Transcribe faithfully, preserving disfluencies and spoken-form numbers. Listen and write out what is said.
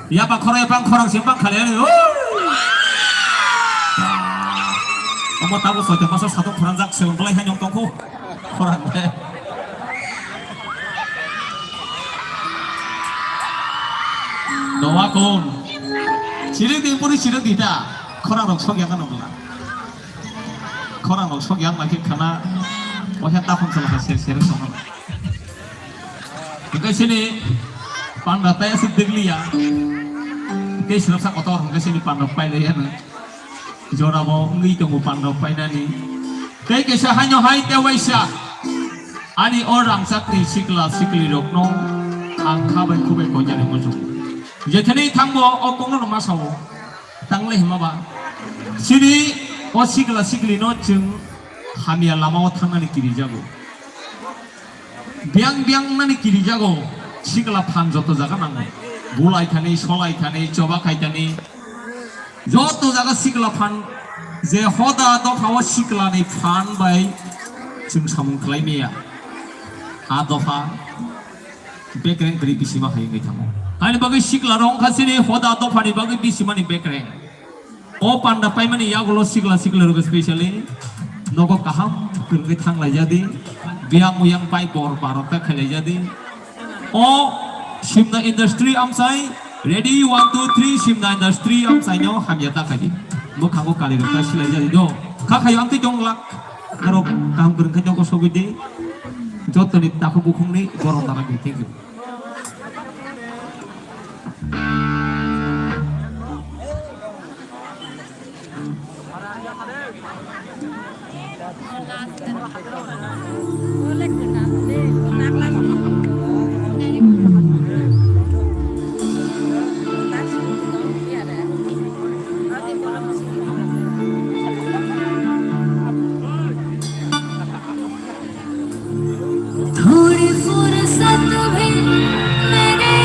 Yaba khorang yapang khorang simpang khali ani. Omo tabo soito masa satok khorang jak se unglai hai nyong tongkho. Khorang de. Doa kon. Chirek di puri chirek di ta. Khorang rok sok ya kan ongla. Khorang rok sok ya ma khe khana. Ohe ta phang sala ser ser sok. Hingke sini panda tai aswk degli ya. Hingke sini sa kotor hingke sini panda pai le ya na. Jora bo wngwi tongo panda painani. Tei kaisa haino hai te waisa. Ani o rangchakni sikla sikli rokno ang kha bai khubai koinani muchung. Jethani thangbo o kongno ma sao. Tangle hima ba. Sini o sikla sikli no chwng hamya lama o thangnani kiri jago. Biyang biyang nani kirijago, sikla phan joto jaga nango. Bulai thani, solai thani, choba khai thani. Joto jaga sikla phan, je hoda dopha o sikla ni phan bai chwng samung khlai maya. A dopha bekreng kwrwi bisima hai wngwi thango. Ani bagwi sikla rong kha sini hoda dopha ni bagwi bisima ni bekreng. O panda paimani yagulo sikla sikla rok specially nogo kaham kwrwngwi thang laijadi, biyang muyang pai bor barok ta khai laijadi. O Simna industry amsai, ready, one, two, three, Simna industry amsai no hamya ta khai di. Bwkhango kali rok ta silai jadi do. Kha khayo amtwi tong lak. Arok kaham kwrwng khai nogo sogwi di. Jotoni takhuk bukhungni borom dara di. Thank you. थोड़ी फुर्सत भी मैंने